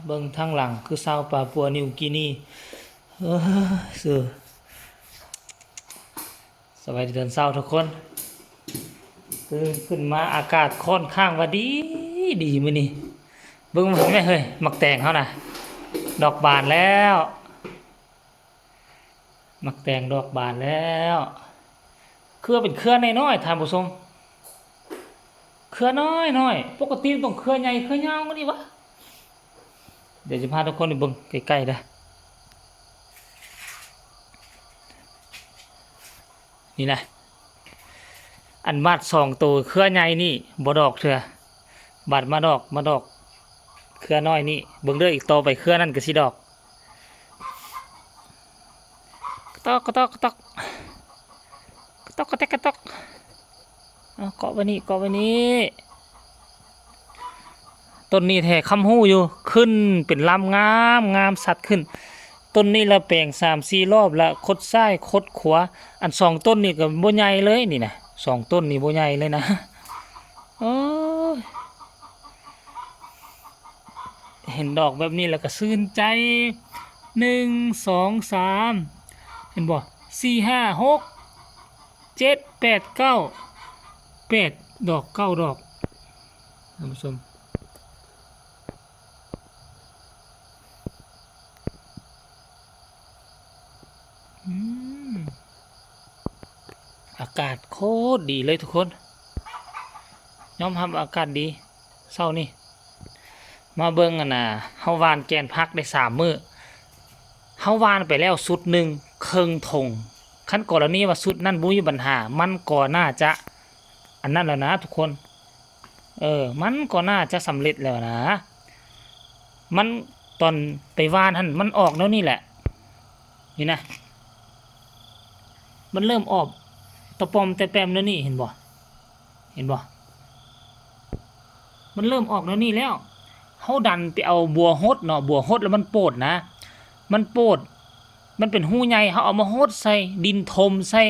ເບິ່ງທາງຫຼັງຄືຊາວປາປົວນິວກີນີ. ເອີ ສະບາຍດີຕອນເຊົ້າທຸກຄົນ. ຕື່ນຂຶ້ນມາອາກາດຄ່ອນຂ້າງວ່າດີ ດີມື້ນີ້. ເບິ່ງແມ່ເຮີ້ຍ ໝາກແຕງເຮົານະ ດອກບານແລ້ວ. ໝາກແຕງດອກບານແລ້ວ. ເຄືອເປັນເຄືອນ້ອຍໆ ທ່ານຜູ້ຊົມ, ເຄືອນ້ອຍໆ. ປົກກະຕິມັນຕ້ອງເຄືອໃຫຍ່ເຄືອຍາວກວ່ານີ້ຫວາ? ດຽວຈະພາທຸກຄົນໄປເບິ່ງໃກ້ໆເດີ. ນີ້ນະ ອັນມາດສອງໂຕເຄືອໃຫຍ່ນີ້ບໍ່ດອກເທື່ອ, ບາດມາດອກ ມາດອກເຄືອນ້ອຍນີ້. ເບິ່ງເດີ ອີກຕໍ່ໄປເຄືອນັ້ນກໍຊິດອກ. ກະຕອກ ກະຕອກ ກະຕອກ ກະຕອກ ກະແຕກ ກະຕອກ. ເອົາ ເກາະໄວ້ນີ້ ເກາະໄວ້ນີ້. ຕົ້ນນີ້ແທ້ຄຳຮູ້ຢູ່ ຂຶ້ນເປັນລຳງາມໆ ຊັດຂຶ້ນ. ຕົ້ນນີ້ລະແປງສາມສີ່ລອບລະ ຄົດຊ້າຍຄົດຂວາ. ອັນສອງຕົ້ນນີ້ກໍບໍ່ໃຫຍ່ເລີຍນີ້ນະ, ສອງຕົ້ນນີ້ບໍ່ໃຫຍ່ເລີຍນະ. ໂອ້ຍ ເຫັນດອກແບບນີ້ແລ້ວກໍຊື່ນໃຈ. ໜຶ່ງ ສອງ ສາມ ເຫັນບໍ່? ສີ່ ຫ້າ ຫົກ ເຈັດ ແປດ ເກົ້າ ແປດດອກ ເກົ້າດອກ ທ່ານຜູ້ຊົມ. ອືມ ອາກາດໂຄດດີເລີຍທຸກຄົນ, ຍອມຮັບອາກາດດີເຊົ້ານີ້. ມາເບິ່ງອັນນ່າ ເຮົາຫວ່ານແກ່ນຜັກໄດ້ສາມມື້, ເຮົາຫວ່ານໄປແລ້ວຊຸດໜຶ່ງເຄິ່ງຖົງ. ຄັນກໍລະນີວ່າຊຸດນັ້ນບໍ່ມີບັນຫາ ມັນກໍໜ້າຈະອັນນັ້ນແລ້ວນະທຸກຄົນ. ເອີ ມັນກໍໜ້າຈະສຳເລັດແລ້ວນະ. ມັນ ຕອນໄປຫວ່ານຫັ້ນ ມັນອອກແນວນີ້ແຫຼະ. ນີ້ນະ ມັນເລີ່ມອອກຕະປອມແຕະແປມແນວນີ້ ເຫັນບໍ່? ເຫັນບໍ່? ມັນເລີ່ມອອກແນວນີ້ແລ້ວ. ເຮົາດັນໄປເອົາບົວຫົດເນາະ, ບົວຫົດແລ້ວມັນໂປດນະ, ມັນໂປດ ມັນເປັນຮູໃຫຍ່, ເຮົາເອົາມາຫົດໃສ່ ດິນຖົມໃສ່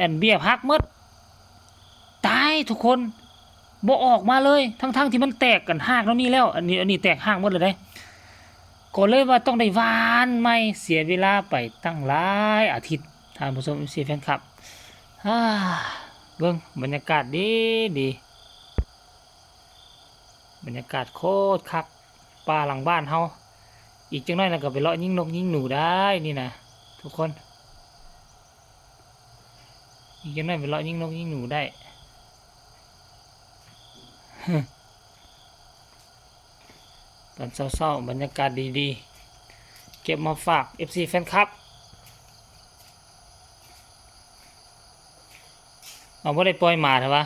ອັນເບ້ຍພັກໝົດ. ຕາຍທຸກຄົນ ບໍ່ອອກມາເລີຍ ທັງໆທີ່ມັນແຕກກັນຮາກແນວນີ້ແລ້ວ. ອັນນີ້ ອັນນີ້ແຕກຮາກໝົດແລ້ວເດ້, ກໍເລີຍວ່າຕ້ອງໄດ້ຫວ່ານໃໝ່. ເສຍເວລາໄປຕັ້ງຫຼາຍອາທິດ ທ່ານຜູ້ຊົມ ເອັຟຊີ ແຟນຄລັບ. ອາ ເບິ່ງບັນຍາກາດດີໆ ບັນຍາກາດໂຄດຄັກ ປ່າຫຼັງບ້ານເຮົາ. ອີກຈັກໜ້ອຍແລ້ວກໍໄປເລາະຍິງນົກຍິງໜູໄດ້ນີ້ນະທຸກຄົນ. ອີກຈັກໜ້ອຍໄປເລາະຍິງນົກຍິງໜູໄດ້. ຕອນເຊົ້າໆ ບັນຍາກາດດີໆ ເກັບມາຝາກ ເອັຟຊີ ແຟນຄລັບ. ເອົາ ບໍ່ໄດ້ປ່ອຍໝາແທ້ຫວາ?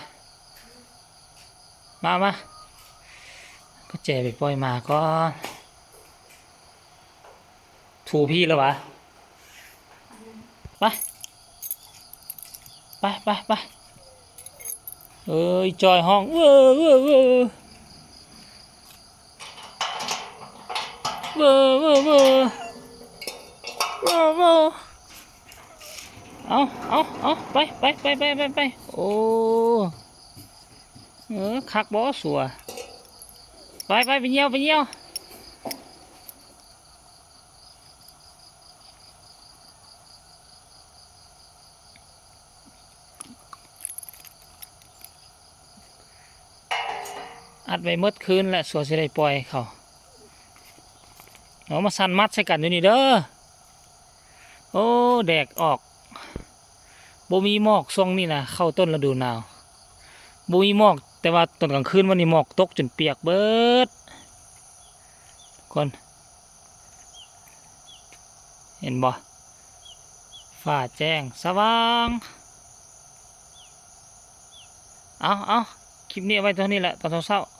ມາ ມາ ກະແຈໄປປ່ອຍໝາກ່ອນ. ຖູພີແລ້ວຫວາ? ໄປ ໄປ ໄປ ໄປ. ເອີຍ ຈອຍຮ້ອງ ເວີ ເວີ ເວີ ເວີ ເວີ ເວີ ເວີ ເວີ. ເອົາ ເອົາ ເອົາ ໄປ ໄປ ໄປ ໄປ ໄປ ໄປ. ໂອ້ ເອີ ຄັກບໍ່ ຊົ່ວ. ໄປ ໄປ ໄປຍ່ຽວ ໄປຍ່ຽວ. ອັດໄວ້ໝົດຄືນແຫຼະ ຊົ່ວຊິໄດ້ປ່ອຍເຂົາ. ເອົາມາສັ່ນມັດໃສ່ກັນຢູ່ນີ້ເດີ. ໂອ້ ແດດອອກ ບໍ່ມີໝອກຊ່ວງນີ້ນະ, ເຂົ້າຕົ້ນລະດູໜາວ ບໍ່ມີໝອກ. ແຕ່ວ່າຕອນກາງຄືນມື້ນີ້ໝອກຕົກຈົນປຽກເບິດ ຄົນ ເຫັນບໍ່? ຟ້າແຈ້ງສະຫວ່າງ. ເອົາ ເອົາ ຄລິບນີ້ເອົາໄວ້ເທົ່ານີ້ແຫຼະ ຕອນເຊົ້າໆ.